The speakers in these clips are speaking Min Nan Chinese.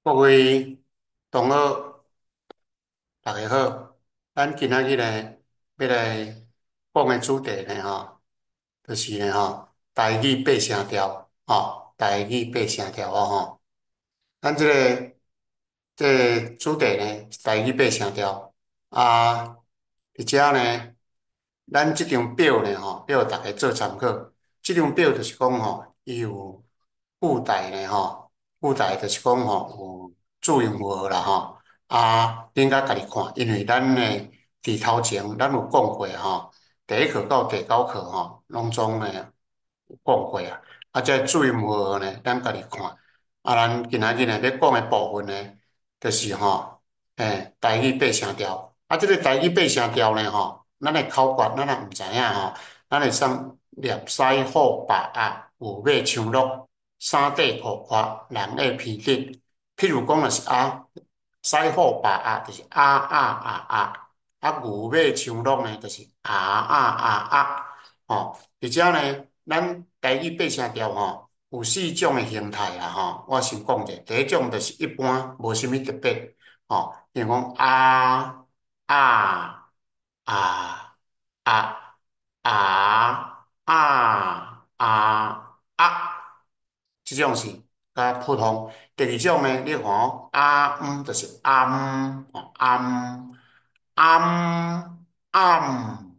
各位同學，大家好。咱今仔日呢，欲來講的主題呢，吼，就是呢，吼，台語八聲調，吼，台語八聲調哦，吼。咱這個主題呢，是台語八聲調。啊，佇遮呢，咱這張表呢，吼，欲予大家做參考。這張表就是講吼，伊有附帶呢，吼，附帶就是講吼，有注音符號啦，吼。啊，恁較家己看，因為咱呢，佇頭前咱有講過吼，第一課到第九課吼，攏總呢有講過啊。啊，這個注音符號呢，咱家己看。啊，咱今仔日呢欲講的部分呢，就是吼，台語八聲調。啊，這個台語八聲調呢，吼，咱的口訣咱也毋知影吼，咱會使念師虎爸鴨牛尾槍鹿三塊褲闊人愛鼻直。譬如講，若是啊，師虎爸鴨就是啊啊啊啊，啊牛尾槍鹿呢，就是啊啊啊啊。吼，佇遮呢，咱台語八聲調吼，有四種的形態啦，吼，我先講者。第一種就是一般，無啥物特別，吼，比如講啊啊啊啊啊啊啊啊，這種是較普通。第二種呢，你看哦，啊毋就是暗，吼暗暗暗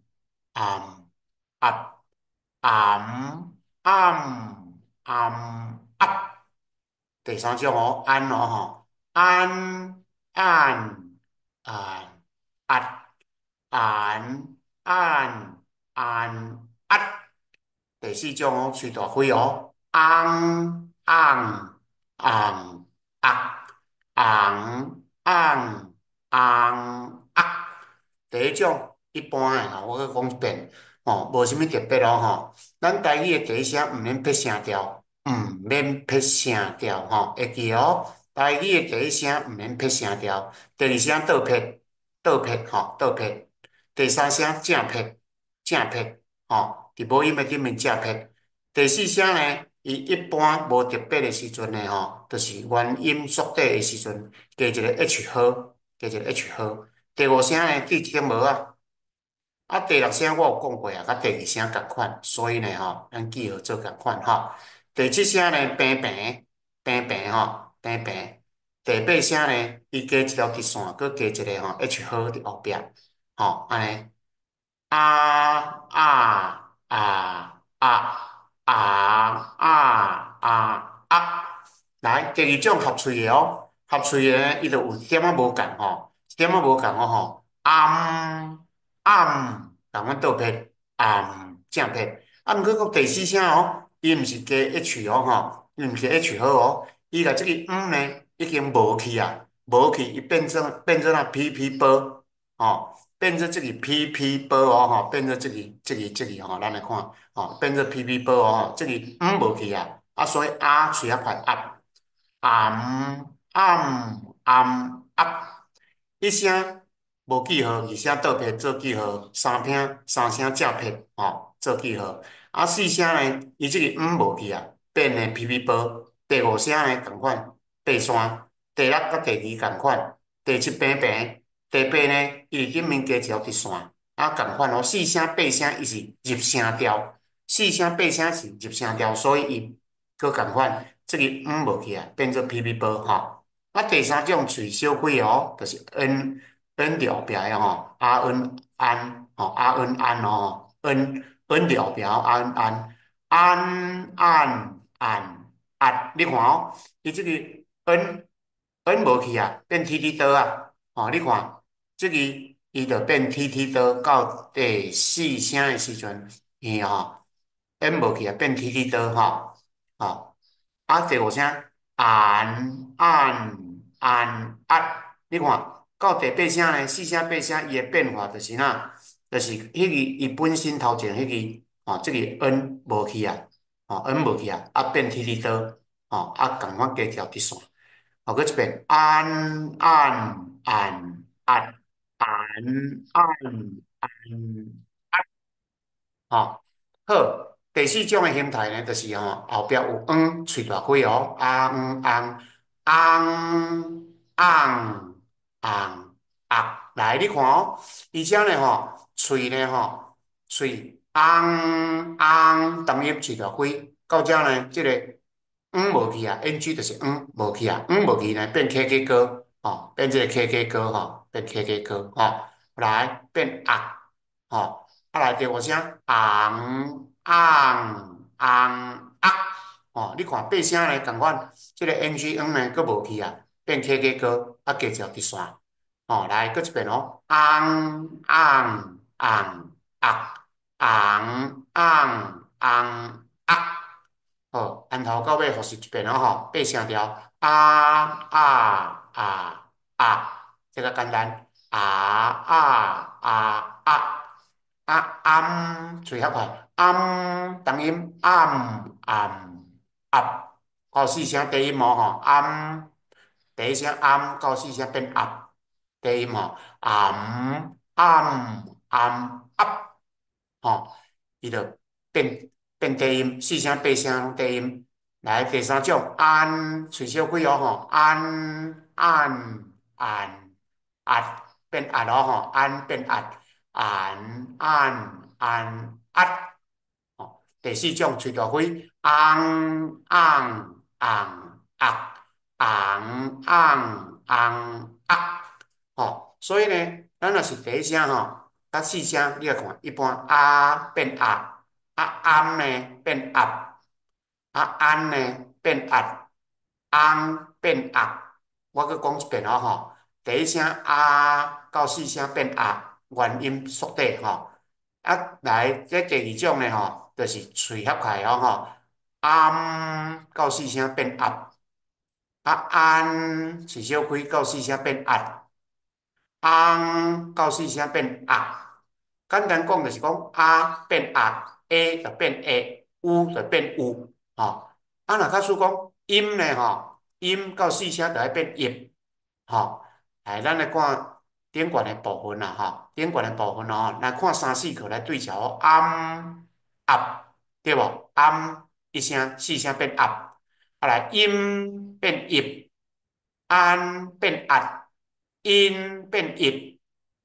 暗壓暗暗暗壓。第三種哦，按哦吼，按按按壓按按按壓。第四種哦，喙大開哦，翁翁翁壓翁翁翁壓。第一種一般的吼，我閣講一遍，吼，無啥物特別哦吼。咱台語的第一聲毋免撇聲調，毋免撇聲調吼，會記哦。台語的第一聲毋免撇聲調，第二聲倒撇，倒撇吼，倒撇。第三聲正撇，正撇吼，佇母音的頂面正撇。第四聲呢，伊一般無特別的時陣呢吼，就是元音縮短的時陣，加一個 H 號，加一個 H 號。第五聲呢，佇一點無啊。啊，第六聲我有講過啊，佮第二聲仝款，所以呢吼，咱記號做仝款吼。第七聲呢，平平平平吼，平平。第八聲呢，伊加一條直線，閣加一個吼 H 號佇後壁，吼，按呢。啊啊啊啊啊啊啊啊！來，第二種合喙的哦，合喙的伊就有一點仔無仝吼，一點仔無仝哦吼。暗暗，仝款倒撇，暗正撇。啊，毋過閣第四聲哦，伊毋是加 H 哦吼，伊毋是 H 號哦，伊共這个毋呢已經無去啊，無去，伊變做啊 P P 波，吼，變做這个 P P 波哦吼，變做這個這個這個吼，咱來看，吼，變做 P P 波哦，這个毋無去啊，啊，所以啊喙仔快壓，暗暗暗壓，一聲無記號，二聲倒撇做記號，三聲三聲正撇吼做記號，啊四聲呢，伊這个毋無去啊，變的 P P 波，第五聲呢仝款爬山，第六佮第二仝款，第七平平，第八呢，伊佇頂面加一條直線，啊仝款哦，四聲八聲伊是入聲調，四聲八聲是入聲調，所以伊閣仝款，這個毋無去啊，變做 P P 波吼。啊，第三種喙小開哦，就是 N N 佇後壁的吼，A N 安吼，A N 安哦，N N 佇後壁 A N 安安按按壓，你看哦，伊這個 N N 無去啊，變 T T 刀啊，吼，你看，這個伊就變 T T 刀，到第四聲的時陣，伊吼 N 無去啊，變 T T 刀吼，吼，啊第五聲按按按壓，你看到第八聲呢，四聲八聲伊的變化就是哪，就是彼个伊本身頭前彼个吼，這個 N 無去啊，吼 N 無去啊，啊變 T T 刀，吼啊仝款加條直線，吼閣一遍按按按壓按按按壓，吼好，第四種的形態呢，就是吼後壁有翁喙大開哦，翁翁翁翁紅焱。來，你看哦，而且呢吼，喙呢吼，喙翁翁，長音喙大開，到遮呢，這個嗯無去啊，ng 就是嗯無去啊，嗯無去呢變 k k 歌，吼，變這個 k k 歌吼，變 k k 歌吼，來變焱，吼，啊來第五聲紅紅紅焱，吼，你看八聲呢仝款，這個 ng 嗯呢閣無去啊，變 k k 歌，啊加一條直線，吼，來閣一遍哦，紅紅紅焱，紅紅紅焱。好，按頭到尾複習一遍哦吼，八聲調，啊啊啊啊，這個簡單，啊啊啊啊啊暗，喙較快，暗長音，暗暗壓，到四聲低音哦吼，暗，第一聲暗到四聲變壓，低音吼，暗暗暗壓，吼，伊就變。變低音，四聲八聲攏低音。來，第三種，安，喙小開哦吼，安按按壓，變壓咯吼，安變壓，按按按壓。吼，第四種喙大開，翁翁紅焱，紅翁紅焱。吼，所以呢，咱若是第一聲吼，佮四聲，你來看，一般啊變壓。啊暗呢變壓，啊安呢變壓，翁變焱。我閣講一遍哦吼，第一聲啊到四聲變壓，元音縮短吼。啊來，這第二種呢吼，就是喙合開哦吼，暗到四聲變壓，啊安喙小開到四聲變壓，翁到四聲變焱。簡單講就是講啊變壓。A 就變 A，U 就變 U，吼。啊，若假使講音呢，吼，音到四聲就愛變 ip，吼。來，咱來看頂懸的部分啦，吼，頂懸的部分哦，來看三四課來對照，暗壓，對無？暗一聲，四聲變壓，啊來音變 ip，安變壓，音變 ip，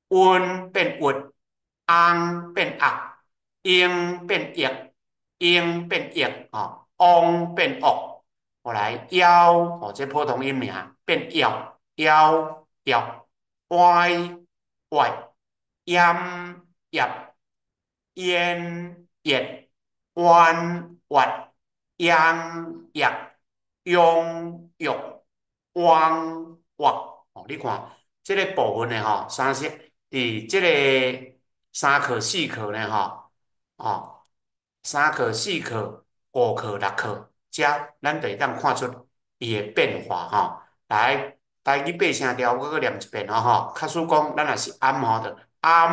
溫變鬱，翁變焱。英變液，英變液，吼，翁變惡，後來夭，吼，這普通音爾，變要，夭要，歪歪，閹葉，煙液，彎彎，秧葉，庸玉，汪沃，哦，你看這個部分的吼，三聲佇這個三課四課呢，吼。哦，三課、四課、五課、六課，遮咱就會當看出伊的變化吼。來，台語八聲調，我閣念一遍哦吼。假使講咱若是暗吼，就暗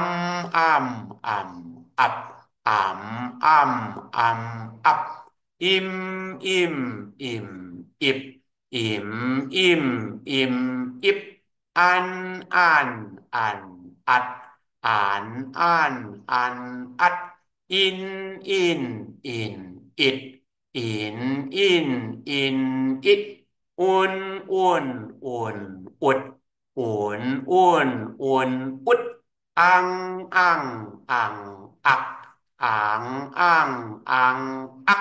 暗暗壓暗暗暗壓，音音音 ip 音音音 ip，安按按壓按按按壓。音音音 ip，音音音 ip，溫溫溫鬱，溫溫溫鬱，翁翁紅焱，紅翁紅焱，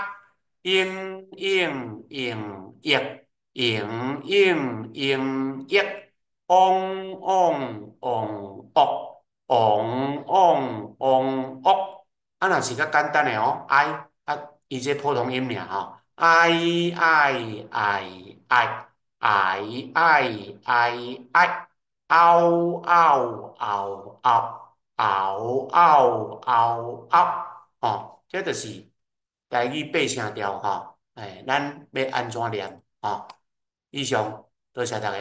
英應應液，英應應液，嗡嗡嗡惡，嗡嗡嗡惡。啊，若是較簡單的哦，I 啊，伊這普通音爾吼，I I I I I I I I，拗拗拗拗拗拗拗拗，吼，這就是台語八聲調吼，哎，咱欲按怎念吼？以上多謝大家。